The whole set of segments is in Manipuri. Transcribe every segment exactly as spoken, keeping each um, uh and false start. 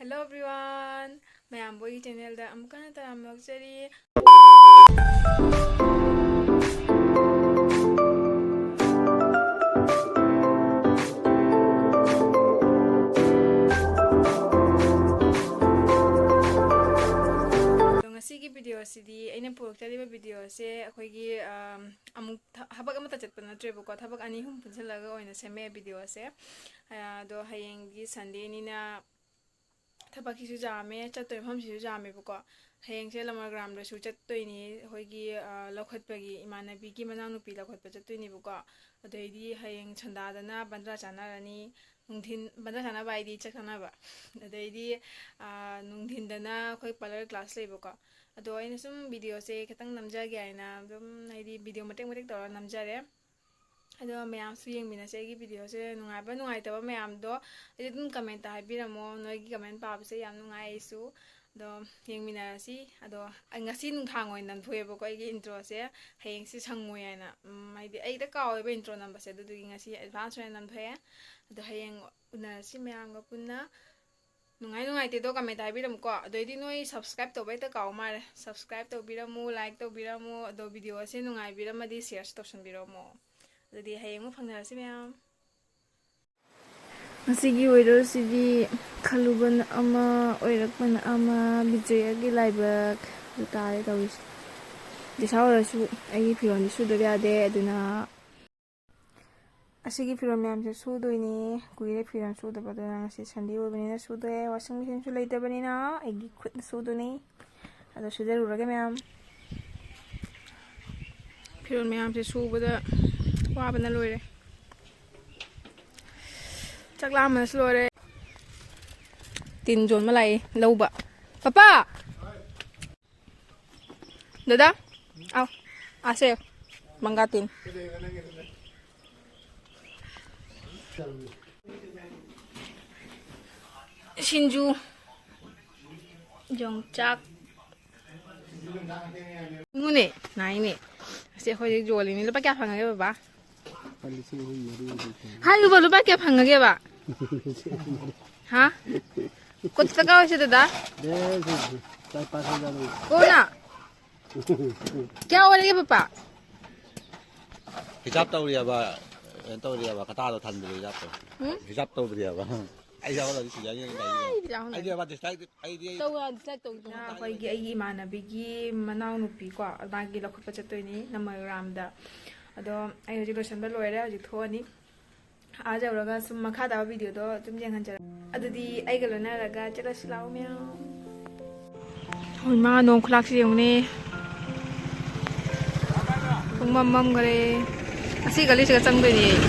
Hello everyone, ꯃꯌꯥꯝꯕꯨ ꯑꯩꯒꯤ ꯆꯦꯅꯦꯜꯗ ꯑꯃꯨꯛ ꯍꯟꯅ ꯇꯔꯥꯝꯅ ꯑꯣꯛꯆꯔꯤ꯫ ꯑꯗꯣ ꯉꯁꯤꯒꯤ ꯚꯤꯗꯤꯑꯣꯁꯤꯗꯤ, ꯑꯩꯅ ꯄꯨꯔꯛꯆꯔꯤꯕ ꯚꯤꯗꯤꯑꯣꯁꯦ ꯑꯩꯈꯣꯏꯒꯤ, ꯑꯝ, ꯑꯃꯨꯛ ꯊ-, ꯊꯕꯛ ꯑꯃꯠꯇ ꯆꯠꯄ ꯅꯠꯇ꯭ꯔꯦꯕꯀꯣ, ꯊꯕꯛ ꯑꯅꯤ ꯑꯍꯨꯝ ꯄꯨꯟꯁꯤꯜꯂꯒ ꯑꯣꯏꯅ ꯁꯦꯝꯃꯦ ꯚꯤꯗꯤꯑꯣꯁꯦ꯫ ꯑ, ꯑꯗꯣ ꯍꯌꯦꯡꯗꯤ ꯁꯟꯗꯦꯅꯤꯅ ꯊꯕꯛꯁꯤꯁꯨ ꯌꯥꯝꯃꯦ, ꯆꯠꯇꯣꯏ ꯃꯐꯝꯁꯤꯁꯨ ꯌꯥꯝꯃꯦꯕꯀꯣ꯫ ꯍꯌꯦꯡꯁꯦ ꯂꯃꯔꯒ꯭ꯔꯥꯝꯗꯁꯨ ꯆꯠꯇꯣꯏꯅꯤ, ꯑꯩꯈꯣꯏꯒꯤ, ꯑ, ꯂꯧꯈꯠꯄꯒꯤ, ꯏꯃꯥꯟꯅꯕꯤꯒꯤ ꯃꯅꯥꯎꯅꯨꯄꯤ ꯂꯧꯈꯠꯄ ꯆꯠꯇꯣꯏꯅꯦꯕꯀꯣ꯫ ꯑꯗꯩꯗꯤ ꯍꯌꯦꯡ ꯁꯟꯗꯥꯗꯅ ꯕꯟꯗ꯭ꯔꯥ ꯆꯥꯟꯅꯔꯅꯤ, ꯅꯨꯡꯊꯤꯟ, ꯕꯟꯗ꯭ꯔꯥ ꯆꯥꯟꯅꯕ ꯍꯥꯏꯗꯤ ꯆꯥꯛ ꯆꯥꯟꯅꯕ꯫ ꯑꯗꯩꯗꯤ, ꯑ, ꯅꯨꯡꯊꯤꯟꯗꯅ ꯑꯩꯈꯣꯏ ꯄꯥꯔꯂꯔ ꯀ꯭ꯂꯥꯁ ꯂꯩꯕꯀꯣ꯫ ꯑꯗꯣ ꯑꯩꯅ ꯁꯨꯝ ꯚꯤꯗꯤꯑꯣꯁꯦ ꯈꯤꯇꯪ ꯅꯝꯖꯒꯦ ꯍꯥꯏꯅ ꯑꯗꯨꯝ, ꯍꯥꯏꯗꯤ ꯚꯤꯗꯤꯑꯣ ꯃꯇꯦꯛ ꯃꯇꯦꯛ ꯇꯧꯔꯒ ꯅꯝꯖꯔꯦ꯫ ꯑꯗꯣ ꯃꯌꯥꯝꯁꯨ ꯌꯦꯡꯃꯤꯟꯅꯁꯦ ꯑꯩꯒꯤ ꯚꯤꯗꯤꯑꯣꯁꯦ꯫ ꯅꯨꯡꯉꯥꯏꯕ ꯅꯨꯡꯉꯥꯏꯇꯕ ꯃꯌꯥꯝꯗꯣ ꯑꯩ ꯑꯗꯨꯝ ꯀꯃꯦꯟꯇ ꯍꯥꯏꯕꯤꯔꯝꯃꯣ꯫ ꯅꯣꯏꯒꯤ ꯀꯃꯦꯟ ꯄꯥꯕꯁꯦ ꯌꯥꯝ ꯅꯨꯡꯉꯥꯏ ꯑꯩꯁꯨ꯫ ꯑꯗꯣ ꯌꯦꯡꯃꯤꯟꯅꯔꯁꯤ꯫ ꯑꯗꯣ ꯑꯩ ꯉꯁꯤ ꯅꯨꯡꯗꯥꯡ ꯑꯣꯏꯅ ꯅꯝꯊꯣꯛꯑꯦꯕꯀꯣ ꯑꯩꯒꯤ ꯏꯟꯇ꯭ꯔꯣꯁꯦ꯫ ꯍꯌꯦꯡꯁꯦ ꯁꯪꯉꯣꯏ ꯍꯥꯏꯅ꯫ ꯎꯝ, ꯍꯥꯏꯗꯤ ꯑꯩ ꯍꯦꯛꯇ ꯀꯥꯎꯋꯦꯕ ꯏꯟꯇ꯭ꯔꯣ ꯅꯝꯕꯁꯦ꯫ ꯑꯗꯨꯗꯨꯒꯤ ꯉꯁꯤ ꯑꯦꯗꯚꯥꯟꯁ ꯑꯣꯏꯅ ꯅꯝꯊꯣꯛꯑꯦ꯫ ꯑꯗꯣ ꯍꯌꯦꯡ ꯎꯅꯔꯁꯤ ꯃꯌꯥꯝꯒ ꯄꯨꯟꯅ꯫ ꯅꯨꯡꯉꯥꯏ ꯅꯨꯡꯉꯥꯏꯇꯦꯗꯣ ꯀꯃꯦꯟꯇ ꯍꯥꯏꯕꯤꯔꯝꯃꯨꯀꯣ꯫ ꯑꯗꯩꯗꯤ ꯅꯣꯏ ꯁꯕꯁꯀ꯭ꯔꯥꯏꯕ ꯇꯧꯕ ꯍꯦꯛꯇ ꯀꯥꯎ ꯃꯥꯜꯂꯦ꯫ ꯁꯕꯁꯀ꯭ꯔꯥꯏꯕ ꯇꯧꯕꯤꯔꯝꯃꯨ, ꯂꯥꯏꯛ ꯇꯧꯕꯤꯔꯝꯃꯨ, ꯑꯗꯣ ꯚꯤꯗꯤꯑꯣ ꯑꯁꯦ ꯅꯨꯡꯉꯥꯏꯕꯤꯔꯝꯃꯗꯤ ꯁꯤꯌꯔꯁꯨ ꯇꯧꯁꯟꯕꯤꯔꯝꯃꯣ꯫ ꯑꯗꯨꯗꯤ ꯍꯌꯦꯡ ꯑꯃꯨꯛ ꯐꯪꯅꯔꯁꯤ ꯃꯌꯥꯝ꯫ ꯉꯁꯤꯒꯤ ꯋꯦꯗꯔꯁꯤꯗꯤ ꯈꯜꯂꯨꯕꯅ ꯑꯃ, ꯑꯣꯏꯔꯛꯄꯅ ꯑꯃ, ꯕꯤꯖꯌꯒꯤ ꯂꯥꯏꯕꯛ ꯑꯗꯨ ꯇꯥꯔꯦ ꯇꯧꯔꯤꯁꯦ꯫ ꯗꯤꯁꯥ ꯑꯣꯏꯔꯁꯨ ꯑꯩꯒꯤ ꯐꯤꯔꯣꯜꯗꯤ ꯁꯨꯗꯕ ꯌꯥꯗꯦ, ꯑꯗꯨꯅ ꯑꯁꯤꯒꯤ ꯐꯤꯔꯣꯜ ꯃꯌꯥꯝꯁꯦ ꯁꯨꯗꯣꯏꯅꯦ꯫ ꯀꯨꯏꯔꯦ ꯐꯤꯔꯣꯜ ꯁꯨꯗꯕ, ꯑꯗꯨꯅ ꯉꯁꯤ ꯁꯟꯗꯦ ꯑꯣꯏꯕꯅꯤꯅ ꯁꯨꯗꯣꯏꯅꯦ꯫ ꯋꯥꯁꯤꯡ ꯃꯦꯆꯤꯟꯁꯨ ꯂꯩꯇꯕꯅꯤꯅ ꯑꯩꯒꯤ ꯈꯨꯠꯅ ꯁꯨꯗꯣꯏꯅꯤ꯫ ꯑꯗꯣ ꯁꯨꯖꯔꯨꯔꯒꯦ ꯃꯌꯥꯝ꯫ ꯐꯤꯔꯣꯜ ꯃꯌꯥꯝꯁꯦ ꯁꯨꯕꯗ ꯋꯥꯕꯅ ꯂꯣꯏꯔꯦ꯫ ꯆꯥꯛ ꯂꯥꯝꯕꯅꯁꯨ ꯂꯣꯏꯔꯦ꯫ ꯇꯤꯟ ꯌꯣꯟꯕ ꯂꯥꯛꯏ ꯂꯧꯕ꯫ ꯄꯄꯥ! ꯗꯥꯗꯥ, आओ, ऐसे मंगा तीन। ꯁꯤꯡꯖꯨ, ꯌꯣꯡꯆꯥꯛ, ꯏꯃꯨꯅꯦ, ꯅꯥꯏꯅꯦ꯫ ꯑꯁꯤ ꯑꯩꯈꯣꯏꯗꯤ ꯌꯣꯜꯂꯤꯅꯤ꯫ ꯂꯨꯄꯥ ꯀꯌꯥ ꯐꯪꯉꯒꯦ ꯕꯕꯥ? ꯂꯨꯄꯥ ꯂꯤꯁꯤꯡ ꯑꯍꯨꯝ ꯃꯔꯤ ꯃꯨꯛ ꯐꯪꯉꯦ꯫ ꯍꯥꯏꯌꯨꯕ, ꯂꯨꯄꯥ ꯀꯌꯥ ꯐꯪꯉꯒꯦꯕ? ꯍꯥ? ꯀꯣꯟ ꯆꯠꯀꯥꯎꯁꯤꯗ ꯗꯥ? ꯗꯦ, ꯁꯤ, ꯁꯤ, ꯆꯥꯏ ꯄꯥꯁ ꯍꯖꯥꯔ ꯂꯩ꯫ ꯀꯣꯟꯅ? ꯀꯌꯥ ꯑꯣꯏꯔꯒꯦ ꯄꯄꯥ? ꯍꯤꯁꯥꯞ ꯇꯧꯔꯤꯑꯕ, ꯀꯩꯅꯣ ꯇꯧꯔꯤꯑꯕ, ꯀꯇꯥꯗꯣ ꯊꯟꯗ꯭ꯔꯤ ꯍꯤꯁꯥꯞꯇꯣ꯫ ꯎꯝ? ꯍꯤꯁꯥꯞ ꯇꯧꯗ꯭ꯔꯤꯑꯕ꯫ ꯑꯩ ꯌꯥꯎꯍꯜꯂꯗꯤ ꯁꯤꯖꯥꯒꯤ ꯑꯩ ꯂꯥꯏꯔꯤꯛ ꯌꯥꯎꯍꯜꯂꯗꯤ꯫ ꯑꯩꯗꯤ ꯑꯕ dislike, ꯑꯩꯗꯤ ꯑꯩ ꯇꯧ, dislike ꯇꯧ꯫ ꯑꯩꯈꯣꯏꯒꯤ ꯑꯩꯒꯤ ꯏꯃꯥꯟꯅꯕꯤꯒꯤ ꯃꯅꯥꯎꯅꯨꯄꯤꯀꯣ, ꯃꯥꯒꯤ ꯂꯧꯈꯠꯄ ꯆꯠꯇꯣꯏꯅꯤ ꯅꯃꯒ꯭ꯔꯥꯝꯗ꯫ ꯑꯗꯣ ꯑꯩ ꯍꯧꯖꯤꯛ ꯂꯣꯏꯁꯟꯕ ꯂꯣꯏꯔꯦ, ꯍꯧꯖꯤꯛ ꯊꯣꯛꯑꯅꯤ꯫ ꯑꯥ ꯌꯧꯔꯒ ꯁꯨꯝ ꯃꯈꯥ ꯇꯥꯕ videoꯗꯣ ꯑꯗꯨꯝ ꯌꯦꯡꯍꯟꯖꯔꯛꯀꯦ꯫ ꯑꯗꯨꯗꯤ ꯑꯩꯒ ꯂꯣꯏꯅꯔꯒ ꯆꯠꯂꯁꯤ ꯂꯥꯛꯑꯣ ꯃꯌꯥꯝ꯫ ꯍꯣꯏ, ꯃꯥ ꯅꯣꯡ ꯈꯨꯂꯥꯛꯁꯤ ꯌꯦꯡꯉꯨꯅꯦ꯫ ꯄꯨꯡꯃꯝ ꯃꯝꯈꯔꯦ꯫ ꯑꯁꯤ ꯒꯂꯤꯁꯤꯒ ꯆꯪꯗꯣꯏꯅꯦ ꯑꯩ꯫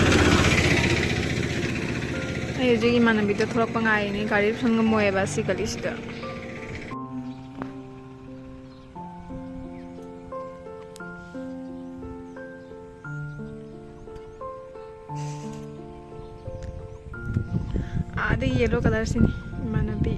ꯑꯩ ꯍꯧꯖꯤꯛ ꯏꯃꯥꯟꯅꯕꯤꯗꯣ ꯊꯣꯛꯂꯛꯄ ꯉꯥꯏꯔꯤꯅꯦ꯫ ꯒꯥꯔꯤ ꯄꯨꯁꯟ ꯉꯝꯃꯣꯏꯌꯦꯕ ꯑꯁꯤ ꯒꯂꯤꯁꯤꯗ꯫ ꯑꯥꯗ yellow colourꯁꯤꯅꯤ ꯏꯃꯥꯟꯅꯕꯤ꯫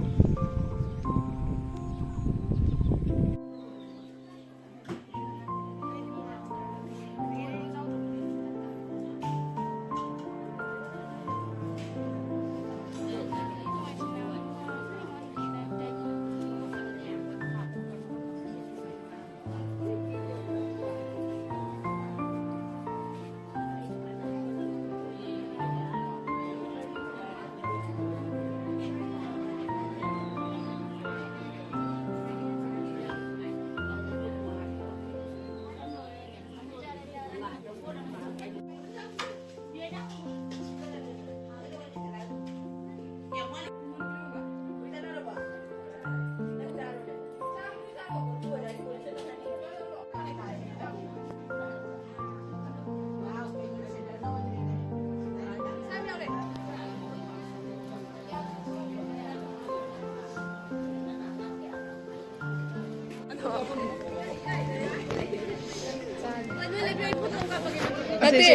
ꯑꯁꯤꯁꯦ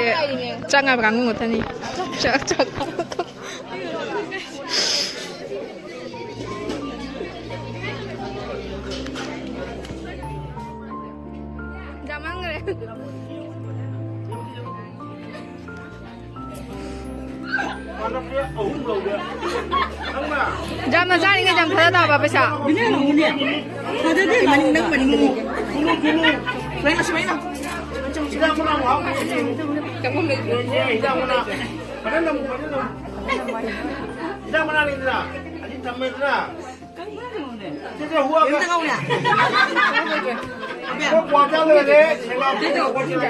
ꯆꯥꯛ ꯉꯥꯏꯕ ꯀꯥꯡꯕꯨ ꯉꯥꯛꯇꯅꯤ꯫ ꯆꯥꯛ, ꯆꯥꯛ꯫ ꯌꯥꯝꯃꯟꯈ꯭ꯔꯦ꯫ ꯑꯍꯨꯝ ꯂꯧꯒꯦ꯫ ꯅꯪꯅ ꯌꯥꯝꯅ ꯆꯥꯔꯤꯉꯩ ꯌꯥꯝ ꯊꯥꯗ ꯇꯥꯕ ꯄꯩꯁꯥ꯫ ꯊꯥꯗꯗꯦ, ꯃꯅꯤꯡ, ꯅꯪ ꯃꯅꯤꯡꯗ ꯂꯩꯒꯦ꯫ ꯁꯨꯅꯨ, ꯁꯨꯅꯨ꯫ ꯁꯨꯃꯥꯏꯅ, ꯁꯨꯃꯥꯏꯅ꯫ ꯍꯤꯗꯥꯛ ꯃꯅꯥ ꯑꯃꯨꯛ ꯍꯥꯞꯄꯨ꯫ ꯆꯪꯐꯝ ꯂꯩꯇ꯭ꯔꯦ꯫ ꯍꯤꯗꯥꯛ ꯃꯅꯥ꯫ ꯐꯖꯅ ꯑꯃꯨꯛ, ꯐꯖꯅ ꯑꯃꯨꯛ꯫ ꯍꯤꯗꯥꯛ ꯃꯅꯥ ꯂꯩꯗꯅ? ꯑꯁꯤ ꯊꯝꯃꯦꯗꯅ? ꯁꯤꯁꯦ ꯍꯨꯋꯥꯒ꯫ ꯀꯩꯝꯇ ꯉꯧꯅꯦ꯫ ꯑꯩꯈꯣꯏ ꯀ꯭ꯋꯥ ꯆꯥ ꯂꯣꯏꯔꯦ꯫ ꯁꯦꯡꯒꯥ ꯄꯨꯡ ꯑꯃ ꯈꯣꯠꯁꯤꯜꯂꯦ꯫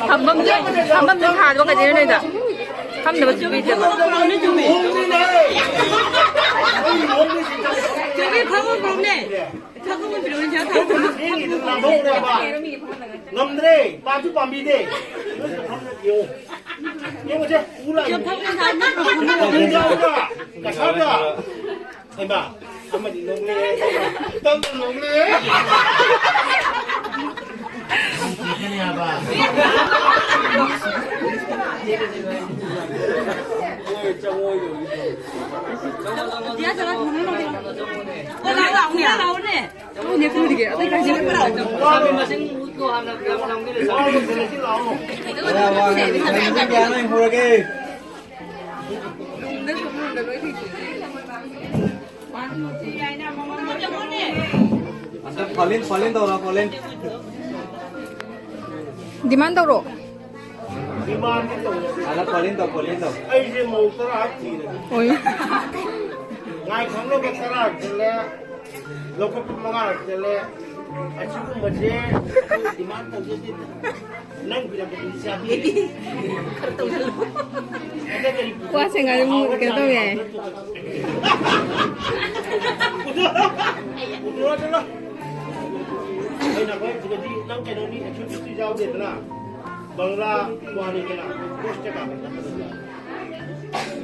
ꯐꯝꯐꯝꯁꯦ, ꯐꯝꯐꯝꯁꯦ ꯊꯥꯗꯣ ꯀꯩꯗꯩꯅꯣ ꯅꯣꯏꯗ? ꯐꯝꯅꯕ ꯄꯤꯗꯦꯕ꯫ ꯆꯦ, ꯐꯝꯐꯝ ꯄꯤꯔꯛꯎꯅꯦ꯫ ꯐꯝꯐꯝ ꯄꯤꯔꯛꯎꯅꯦ, ꯆꯦ, ꯐꯝꯐꯝ꯫ ꯅꯥꯟꯊꯣꯛꯅꯕ꯫ ꯉꯝꯗ꯭ꯔꯦ, ꯄꯥꯝꯁꯨ ꯄꯥꯝꯕꯤꯗꯦ꯫ ꯌꯦꯡꯉꯨ꯫ ꯌꯦꯡꯉꯨꯁꯦ, ꯎ ꯂꯥꯛꯏ꯫ ꯆꯦ, ꯐꯝꯐꯝ ꯊꯥꯗꯣ꯫ ꯀꯁꯥꯗ꯫ ꯍꯩꯃꯥ, ꯑꯃꯗꯤ ꯅꯣꯛꯂꯛꯑꯦ꯫ ꯇꯞꯅ ꯅꯣꯛꯂꯛꯑꯦ꯫ ꯆꯪꯉꯣ, ꯆꯪꯉꯣ꯫ ꯂꯥꯛꯑꯣꯅꯦ, ꯂꯥꯛꯑꯣꯅꯦ꯫ ꯂꯥꯛꯑꯣꯅꯦ, ꯄꯨꯔꯤꯒꯦ꯫ ꯑꯇꯩ ꯀꯥꯏ ꯆꯠꯄ꯭ꯔꯥ? ꯋꯥ ꯂꯣꯏꯁꯤꯜꯂꯁꯤ ꯂꯥꯛꯑꯣ꯫ ꯀꯌꯥꯅꯣ ꯍꯨꯔꯒꯦ? ꯑꯝꯇ ꯐꯣꯂꯤꯟ, ꯐꯣꯂꯤꯟ ꯇꯧꯔꯣ, ꯐꯣꯂꯤꯟ꯫ ꯗꯤꯃꯥꯟ ꯇꯧꯔꯣ꯫ ꯗꯤꯃꯥꯟꯗꯤ ꯇꯧꯔꯣ꯫ ꯑꯗ ꯐꯣꯂꯤꯟ ꯇꯧ, ꯐꯣꯂꯤꯟ ꯇꯧ꯫ ꯑꯩꯁꯦ ꯃꯧ ꯇꯔꯥ ꯊꯤꯔꯦ꯫ ꯑꯣꯏ꯫ ꯉꯥꯏ ꯈꯪꯅꯕ ꯇꯔꯥ ꯆꯠꯂꯦ꯫ ꯂꯧꯈꯠꯄ ꯃꯉꯥꯔꯛ ꯆꯠꯂꯦ꯫ ꯑꯁꯤꯒꯨꯝꯕꯁꯦ ꯑꯩꯈꯣꯏ ꯗꯤꯃꯥꯟ ꯇꯧꯖꯗꯦꯗ꯫ ꯅꯪ ꯄꯤꯔꯛꯄꯗꯨꯗꯤ ꯆꯥꯕꯤꯔꯦ꯫ ꯈꯔ ꯇꯧꯁꯜꯂꯨ꯫ ꯑꯗ ꯀꯔꯤ ꯋꯥꯁꯦ ꯉꯥꯡꯉꯗꯤ ꯃꯨ-, ꯀꯩꯅꯣ ꯇꯧ ꯌꯥꯏ꯫ ꯄꯨꯊꯣꯔꯛꯑꯣ ꯆꯠꯂꯣ꯫ ꯑꯩꯅ ꯍꯣꯏ ꯁꯤꯗꯗꯤ ꯅꯪ ꯀꯩꯅꯣꯅꯤ, ꯑꯦꯛꯁꯟꯗꯨꯁꯨ ꯌꯥꯎꯗꯦꯗꯅ꯫ ꯕꯪꯒ꯭ꯂꯥ ꯋꯥꯅꯤꯗꯅ꯫ ꯄꯣꯁꯇ ꯀꯥꯞꯄ ꯆꯠꯄꯗꯨꯗ꯫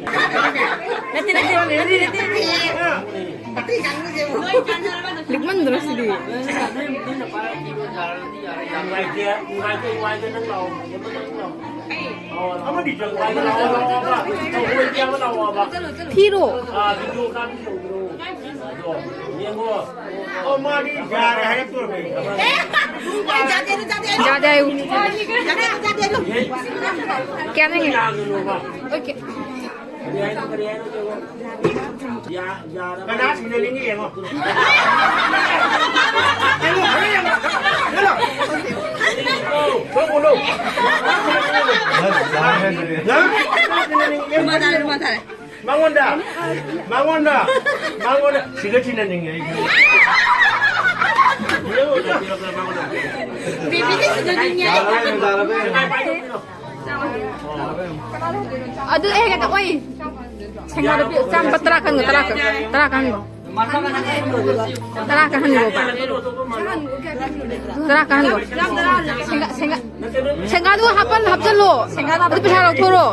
ꯅꯠꯇꯦ, ꯅꯠꯇꯦ, ꯅꯠꯇꯦ, ꯅꯠꯇꯦ꯫ ꯂꯤꯛꯃꯟꯗ꯭ꯔꯣ ꯁꯤꯗꯤ? ꯊꯤꯔꯣ꯫ ꯑꯣ, ꯃꯥꯗꯤ ꯌꯥꯔꯦ ꯍꯥꯏꯔꯛꯇꯣꯔꯕꯅꯦ꯫ ꯌꯥꯗꯦ ꯍꯥꯏꯌꯨ꯫ ꯌꯥꯗꯦ, ꯌꯥꯗꯦ, ꯌꯥꯗꯦ꯫ ꯀꯌꯥ ꯅꯪꯒꯤ? ꯑꯣꯀꯦ꯫ ꯀꯅꯥ ꯁꯤꯟꯅꯅꯤꯡꯉꯤ ꯌꯦꯡꯉꯣ꯫ ꯌꯦꯡꯉꯣ, ꯍꯣꯔꯦꯟ ꯌꯦꯡꯉꯣ꯫ ꯌꯦꯡꯉꯣ꯫ ꯊꯣꯛꯎꯅꯨ꯫ ꯀꯅꯥ ꯁꯤꯟꯅꯅꯤꯡꯉꯤ? ꯌꯦꯡꯉꯣ꯫ ꯃꯥ ꯊꯥꯔꯦ, ꯃꯥ ꯊꯥꯔꯦ꯫ ꯃꯉꯣꯟꯗ, ꯃꯉꯣꯟꯗ, ꯃꯉꯣꯟꯗ ꯁꯤꯒ ꯊꯤꯟꯅꯅꯤꯡꯉꯦ ꯑꯩ꯫ ꯕꯦꯕꯤꯗꯤ ꯁꯤꯟꯅꯅꯤꯡꯉꯦ꯫ ꯑꯗꯨ ꯑꯩ ꯍꯦꯛꯇ ꯑꯣꯏ꯫ ꯁꯦꯡꯒꯥꯗ ꯄꯤ-, ꯆꯥꯝ-, ꯂꯨꯄꯥ ꯇꯔꯥ ꯀꯟꯒꯣ, ꯇꯔꯥ ꯀꯟ-, ꯇꯔꯥ ꯀꯟꯒꯣ꯫ ꯇꯔꯥ ꯀꯟꯍꯟꯒꯣ꯫ ꯁꯦꯡꯒꯥ, ꯁꯦꯡꯒꯥ꯫ ꯁꯦꯡꯒꯥꯗꯨ ꯍꯥꯞꯄꯟ-, ꯍꯥꯞꯆꯜꯂꯣ꯫ ꯑꯗꯨ ꯄꯩꯁꯥ ꯂꯧꯊꯣꯔꯣ꯫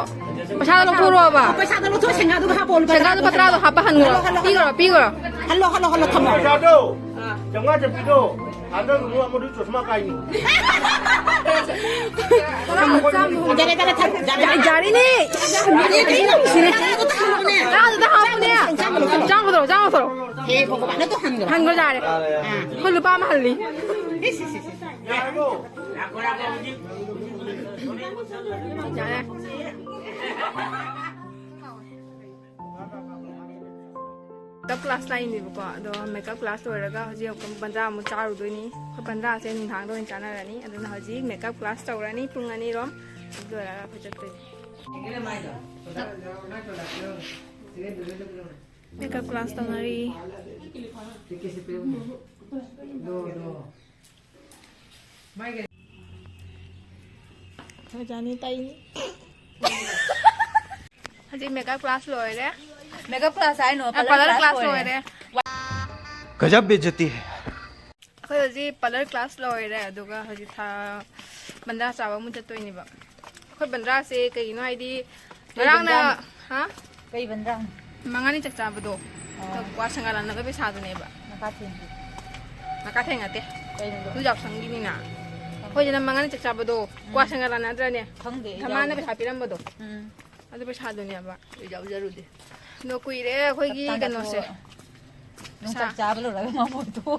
ꯄꯩꯁꯥꯗꯣ ꯂꯧꯊꯣꯔꯛꯑꯣꯕ꯫ ꯄꯩꯁꯥꯗꯣ ꯂꯧꯊꯣꯛ, ꯁꯦꯡꯒꯥꯗꯨꯒ ꯍꯥꯞꯄꯣ, ꯂꯨꯄꯥ ꯁꯦꯡꯒꯥꯗꯨ ꯂꯨꯄꯥ ꯇꯔꯥꯗꯣ ꯍꯥꯞꯄ ꯍꯟꯈ꯭ꯔꯣ꯫ ꯍꯜꯂꯣ, ꯍꯜꯂꯣ, ꯄꯤꯈ꯭ꯔꯣ, ꯍꯜꯂꯣ꯫ ꯄꯤꯈ꯭ꯔꯣ꯫ ꯍꯜꯂꯣ, ꯍꯜꯂꯣ, ꯍꯜꯂꯣ, ꯊꯝꯃꯣ꯫ ꯄꯩꯁꯥꯗꯣ, ꯑꯥ꯫ ꯆꯥꯝꯃꯉꯥ ꯆꯠꯄꯤꯗꯣ, ꯍꯟꯗꯛ ꯑꯃꯨꯛ ꯑꯃꯗꯨ ꯆꯣꯁꯃꯥ ꯀꯥꯏꯅꯤ꯫ ꯌꯥꯔꯦ, ꯌꯥꯔꯦ, ꯊꯝ-, ꯌꯥꯔꯦ꯫ ꯌꯥꯔꯤꯅꯦ꯫ ꯌꯥꯔꯦ, ꯀꯩꯅꯣ? ꯇꯔꯥꯗꯨꯗ ꯍꯥꯞꯄꯨꯅꯦ꯫ ꯇꯔꯥꯗꯨꯗ ꯍꯥꯞꯄꯨꯅꯦ꯫ ꯆꯥꯝꯃ ꯂꯧꯊꯣꯔꯣ꯫ ꯆꯥꯝꯃ ꯂꯧꯊꯣꯔꯣ, ꯆꯥꯝꯃ ꯂꯧꯊꯣꯔꯣ꯫ ꯍꯦ, ꯚꯒꯋꯥꯟ, ꯑꯗꯨ ꯍꯟꯈ꯭ꯔꯣ꯫ ꯍꯟꯈ꯭ꯔꯣ, ꯌꯥꯔꯦ꯫ ꯑꯥ꯫ ꯑꯩꯈꯣꯏ ꯂꯨꯄꯥ ꯑꯃ ꯍꯜꯂꯤ꯫ ꯏꯁ, ꯏꯁ, ꯏꯁ, ꯏꯁ꯫ ꯌꯥꯔꯕꯣ? ꯌꯥꯔꯦ꯫ ꯃꯦꯀꯞ ꯀ꯭ꯂꯥꯁ ꯂꯥꯛꯏꯅꯦꯕꯀꯣ, ꯑꯗꯣ ꯃꯦꯀꯞ ꯀ꯭ꯂꯥꯁ ꯂꯣꯏꯔꯒ ꯍꯧꯖꯤꯛ ꯑꯃꯨꯛ ꯕꯟꯗ꯭ꯔꯥ ꯑꯃꯨꯛ ꯆꯥꯔꯨꯗꯣꯏꯅꯤ꯫ ꯑꯩꯈꯣꯏ ꯕꯟꯗ꯭ꯔꯥꯁꯦ ꯅꯨꯡꯗꯥꯡꯗ ꯑꯣꯏꯅ ꯆꯥꯅꯔꯅꯤ꯫ ꯑꯗꯨꯅ ꯍꯧꯖꯤꯛ ꯃꯦꯀꯞ ꯀ꯭ꯂꯥꯁ ꯇꯧꯔꯅꯤ ꯄꯨꯡ ꯑꯅꯤꯔꯣꯝ꯫ ꯑꯗꯨ ꯂꯣꯏꯔꯒ ꯑꯩꯈꯣꯏ ꯆꯠꯇꯣꯏꯅꯤ꯫ ꯃꯦꯀꯞ ꯀ꯭ꯂꯥꯁ ꯇꯧꯅꯔꯤ꯫ ꯑꯣꯖꯥꯅꯤ ꯇꯥꯏꯅꯤ꯫ ꯍꯧꯖꯤꯛ ꯃꯦꯀꯞ ꯀ꯭ꯂꯥꯁ ꯂꯣꯏꯔꯦ꯫ ꯃꯦꯀꯞ ꯀ꯭ꯂꯥꯁ ꯍꯥꯏꯅꯣ, ꯑ, ꯄꯥꯔꯂꯔ ꯄꯥꯔꯂꯔ ꯀ꯭ꯂꯥꯁ ꯀ꯭ꯂꯥꯁ ꯂꯣꯏꯔꯦ꯫ ꯂꯣꯏꯔꯦ꯫ गजब बेइज्जती है। ꯑꯩꯈꯣꯏ ꯍꯧꯖꯤꯛ ꯄꯥꯔꯂꯔ ꯀ꯭ꯂꯥꯁ ꯂꯣꯏꯔꯦ, ꯑꯗꯨꯒ ꯍꯧꯖꯤꯛ ꯊꯥ ꯕꯟꯗ꯭ꯔꯥ ꯆꯥꯕ ꯑꯃꯨꯛ ꯆꯠꯇꯣꯏꯅꯦꯕ꯫ ꯑꯩꯈꯣꯏ ꯕꯟꯗ꯭ꯔꯥꯁꯦ ꯀꯩꯒꯤꯅꯣ ꯍꯥꯏꯗꯤ, ꯉꯔꯥꯡꯅ ꯕꯟꯗ꯭ꯔꯥ ꯍꯥ? ꯀꯩ ꯕꯟꯗ꯭ꯔꯥ? ꯃꯉꯥꯅꯤ ꯆꯥꯛ ꯆꯥꯕꯗꯣ꯫ ꯑꯣ꯫ ꯀ꯭ꯋꯥ ꯁꯪꯒꯥ ꯂꯥꯟꯅꯕ ꯄꯩꯁꯥꯗꯨꯅꯦꯕ꯫ ꯅꯀꯥꯊꯦꯡꯗꯤ? ꯅꯀꯥꯊꯦꯡ ꯅꯠꯇꯦ꯫ ꯀꯩꯅꯣꯗꯣ? ꯑꯗꯨ ꯌꯥꯎꯁꯪꯒꯤꯅꯤꯅ꯫ ꯑꯩꯈꯣꯏꯁꯤꯅ ꯃꯉꯥꯅꯤ ꯆꯥꯛ ꯆꯥꯕꯗꯣ, ꯎꯝ꯫ ꯀ꯭ꯋꯥ ꯁꯪꯒꯥ ꯂꯥꯟꯅꯗ꯭ꯔꯅꯦ? ꯈꯪꯗꯦ, ꯑꯩ ꯙꯃꯥꯅ ꯌꯥꯎꯗꯦ꯫ ꯄꯩꯁꯥ ꯄꯤꯔꯝꯕꯗꯣ꯫ ꯎꯝ꯫ ꯑꯗꯨ ꯄꯩꯁꯥꯗꯨꯅꯦꯕ꯫ ꯑꯩ ꯌꯥꯎꯖꯔꯨꯗꯦ꯫ ꯑꯗꯣ ꯀꯨꯏꯔꯦ ꯑꯩꯈꯣꯏꯒꯤ ꯆꯞ ꯇꯥꯟ ꯀꯩꯅꯣꯁꯦ꯫ ꯆꯥꯊꯣꯛꯑꯒ꯫ ꯅꯪ ꯆꯥꯛ ꯆꯥꯕ ꯂꯣꯏꯔꯒ ꯃꯥ ꯐꯣꯟ ꯇꯧ꯫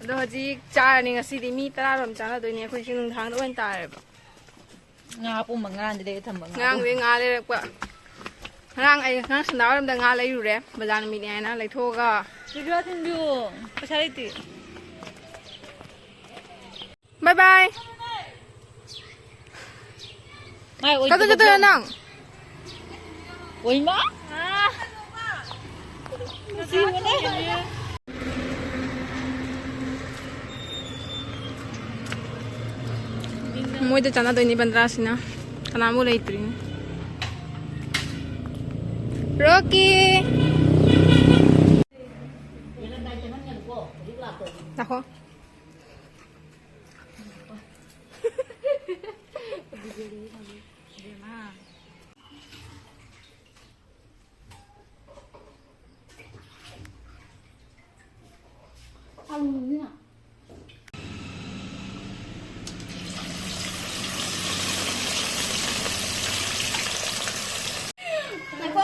ꯑꯗꯣ ꯍꯧꯖꯤꯛ ꯆꯥꯔꯅꯤ ꯉꯁꯤꯗꯤ꯫ ꯃꯤ ꯇꯔꯥꯔꯣꯝ ꯆꯥꯟꯅꯗꯣꯏꯅꯦ꯫ ꯑꯩꯈꯣꯏꯁꯦ ꯅꯨꯡꯗꯥꯡꯗ ꯑꯣꯏꯅ ꯇꯥꯔꯦꯕ꯫ ꯉꯥ ꯑꯄꯨꯝꯕ ꯉꯔꯥꯡꯗꯤ ꯂꯩꯔ ꯊꯝꯕ ꯉꯥꯗꯣ꯫ ꯉꯔꯥꯡꯗꯤ ꯉꯥ ꯂꯩꯔꯛꯄ꯫ ꯉꯔꯥꯡ ꯑꯩ, ꯉꯔꯥꯡ ꯁꯟꯗꯥꯋꯥꯏꯔꯝꯗ ꯉꯥ ꯂꯩꯔꯨꯔꯦ, ꯕꯖꯥꯔ ꯅꯨꯃꯤꯠꯅꯦ ꯍꯥꯏꯅ ꯂꯩꯊꯣꯛꯑꯒ꯫ ꯕꯤꯗ꯭ꯌꯥ ꯊꯤꯟꯕꯤꯌꯨ꯫ ꯄꯩꯁꯥ ꯂꯩꯇꯦ꯫ ꯕꯥꯏ ꯕꯥꯏ꯫ ꯃꯥꯏ ꯑꯣꯏ ꯀꯗꯧ ꯆꯠꯇꯣꯏꯅꯣ ꯅꯪ? ꯑꯣꯏꯃꯥ! ꯅꯨꯡꯁꯤꯕꯅꯦ꯫ ꯃꯣꯏꯗ ꯆꯥꯟꯅꯗꯣꯏꯅꯤ ꯕꯟꯗ꯭ꯔꯥꯁꯤꯅ꯫ ꯀꯅꯥꯝꯕꯨ ꯂꯩꯇ꯭ꯔꯤꯅꯤ꯫ ꯔꯣꯀꯤ! ꯂꯥꯛꯈꯣ꯫ ꯉꯥꯏꯈꯣ꯫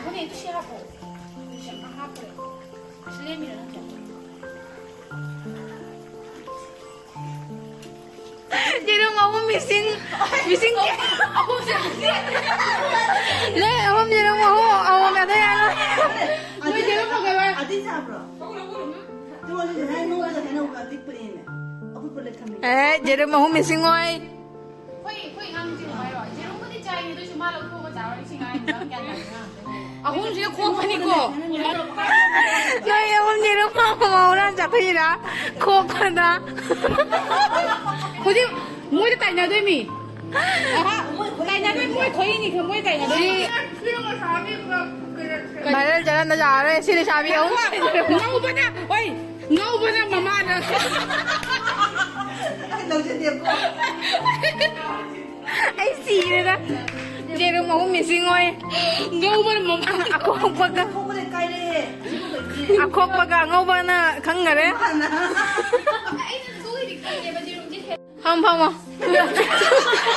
ꯑꯗꯨꯅꯦ, ꯑꯗꯨ ꯁꯤ ꯍꯥꯞꯄꯣ꯫ ꯑꯗꯨ ꯁꯤ ꯑꯃ ꯍꯥꯞꯈ꯭ꯔꯦ꯫ ꯑꯁꯤ ꯂꯦꯝꯃꯤꯔ ꯅꯪꯁꯨ? ꯌꯦꯔꯨꯝ ꯑꯍꯨꯝ missing, missing꯫ ꯅꯣꯏ ꯑꯍꯨꯝ ꯌꯦꯔꯨꯝ ꯑꯍꯨꯝ, ꯑꯍꯨꯝ ꯑꯗꯨ ꯌꯥꯔꯣꯏ꯫ ꯃꯣꯏ ꯌꯦꯔꯨꯝ ꯐꯪꯉꯔꯣꯏ꯫ ꯑꯗꯨ ꯁꯥꯕ꯭ꯔꯣ? ꯑꯗꯨ ꯑꯣꯏꯔꯁꯨ ꯉꯁꯥꯏ ꯅꯣꯡꯃꯗ ꯀꯩꯅꯣ ꯑꯄꯤꯛꯄꯅꯦꯃꯦ꯫ ꯑꯄꯤꯛꯄ ꯂꯩ ꯊꯝꯃꯤ꯫ ꯑꯦ, ꯌꯦꯔꯨꯝ ꯑꯍꯨꯝ missing ꯑꯣꯏ꯫ ꯑꯩꯈꯣꯏ, ꯑꯩꯈꯣꯏ ꯑꯉꯥꯡꯁꯤꯡ ꯍꯥꯏꯔꯣ? ꯌꯦꯔꯨꯝꯕꯨꯗꯤ ꯆꯥꯏ, ꯑꯗꯨꯏꯁꯨ ꯃꯥ ꯂꯧꯊꯣꯛꯑꯒ ꯆꯥꯔꯣꯏ, ꯏꯁꯤꯡ ꯍꯥꯏꯔꯤꯁꯦ ꯒ꯭ꯌꯥꯟ ꯇꯥꯗꯦ ꯑꯉꯥꯡ꯫ ꯑꯍꯨꯝꯁꯤꯅ ꯈꯣꯛꯄꯅꯤꯀꯣ꯫ ꯅꯣꯏ ꯑꯍꯨꯝ ꯌꯦꯔꯨꯝ ꯑꯃꯃꯝ ꯍꯨꯔꯥꯟ ꯆꯥꯊꯣꯛꯏꯔꯥ? ꯈꯣꯛꯄꯗ꯫ ꯍꯧꯖꯤꯛ ꯃꯣꯏꯗ ꯇꯥꯏꯅꯗꯣꯏꯃꯤ꯫ ꯑꯍꯥ, ꯇꯥꯏꯅꯗꯣꯏ ꯃꯣꯏ ꯈꯣꯏꯅꯤ ꯈꯪ ꯃꯣꯏ ꯇꯥꯏꯅꯗꯣꯏ꯫ ꯁꯤ viral ꯆꯠꯍꯟꯗ ꯌꯥꯔꯔꯣꯏ, ꯁꯤ ꯂꯩꯁꯥꯕꯤ ꯑꯍꯨꯝ꯫ ꯉꯧꯕꯅ, ꯍꯣꯏ, ꯉꯧꯕꯅ ꯃꯃꯥꯅ꯫ ꯑꯩ ꯁꯤꯔꯦꯗ꯫ ꯌꯦꯔꯨꯝ ꯑꯍꯨꯝ ꯃꯤꯁꯤꯡ ꯑꯣꯏ꯫ ꯉꯧꯕꯅ ꯃꯃꯥꯡ ꯑꯈꯣꯛꯄꯒ꯫ ꯑꯈꯣꯛꯄꯒ ꯑꯉꯧꯕꯅ ꯈꯪꯈꯔꯦ꯫ ꯐꯝ ꯐꯝꯃꯣ꯫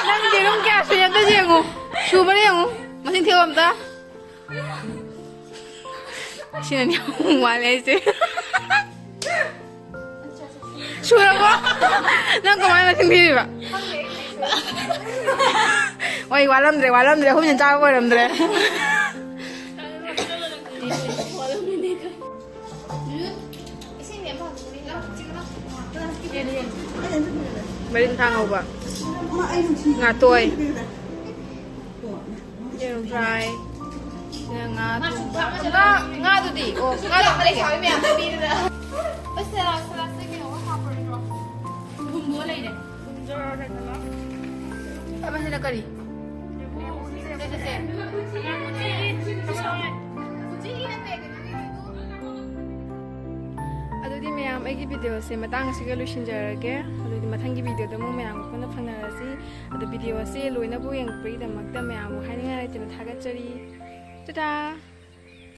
ꯅꯪ ꯌꯦꯔꯨꯝ ꯀꯌꯥ ꯁꯨꯏ ꯑꯝꯇ ꯌꯦꯡꯉꯨ꯫ ꯁꯨꯕ꯭ꯔꯥ ꯌꯦꯡꯉꯨ꯫ ꯃꯁꯤꯡ ꯊꯤꯌꯣ ꯑꯝꯇ꯫ ꯁꯤꯅꯅꯤ ꯑꯍꯨꯝ ꯋꯥꯠꯂꯦ ꯑꯩꯁꯦ꯫ ꯁꯨꯔꯕꯣ? ꯅꯪ ꯀꯃꯥꯏꯅ ꯃꯁꯤꯡ ꯊꯤꯔꯤꯕ? ꯍꯣꯏ, ꯋꯥꯠꯂꯝꯗ꯭ꯔꯦ, ꯋꯥꯠꯂꯝꯗ꯭ꯔꯦ꯫ ꯑꯍꯨꯝꯅ ꯆꯥꯕ ꯑꯣꯏꯔꯝꯗ꯭ꯔꯦ꯫ ꯃꯔꯤꯡꯈꯥ ꯉꯧꯕ꯫ ꯉꯥꯇꯣꯏ꯫ ꯌꯦꯔꯨꯝ ꯐ꯭ꯔꯥꯏ꯫ ꯁꯤꯅ ꯉꯥ ꯊꯣꯡꯕ꯫ ꯉꯥ, ꯉꯥꯗꯨꯗꯤ? ꯑꯣ, ꯉꯥꯗꯣ ꯑꯝꯇ ꯂꯩꯒꯦ꯫ ꯂꯩꯁꯥꯕꯤ ꯃꯌꯥꯝꯗ ꯄꯤꯗꯅ꯫ ꯑꯁ, ꯁꯂꯥꯗ, ꯁꯂꯥꯗꯁꯦ ꯀꯩꯅꯣꯒ ꯍꯥꯞꯄꯣꯏꯗ꯭ꯔꯣ? ꯊꯨꯝꯗꯣ ꯂꯩꯔꯦ꯫ ꯊꯨꯝꯗꯣ ꯂꯩꯔꯦ꯫ ꯑꯃꯁꯤꯅ ꯀꯔꯤ? ꯁꯦ, ꯁꯦ, ꯁꯦ꯫ ꯑꯗꯨꯗꯤ ꯃꯌꯥꯝ, ꯑꯩꯒꯤ ꯚꯤꯗꯤꯑꯣꯁꯦ ꯃꯇꯥꯡ ꯑꯁꯤꯒ ꯂꯣꯏꯁꯤꯟꯖꯔꯒꯦ꯫ ꯑꯗꯨꯗꯤ ꯃꯊꯪꯒꯤ ꯚꯤꯗꯤꯑꯣꯗ ꯑꯃꯨꯛ ꯃꯌꯥꯝꯒ ꯄꯨꯟꯅ ꯐꯪꯅꯔꯁꯤ꯫ ꯑꯗꯣ ꯚꯤꯗꯤꯑꯣ ꯑꯁꯤ ꯂꯣꯏꯅꯕꯨ ꯌꯦꯡꯉꯛꯄꯒꯤꯗꯃꯛꯇ ꯃꯌꯥꯝꯕꯨ ꯍꯥꯏꯅꯤꯡꯉꯥꯏ ꯂꯩꯇꯅ ꯊꯥꯒꯠꯆꯔꯤ꯫ ꯇꯥꯇꯥ!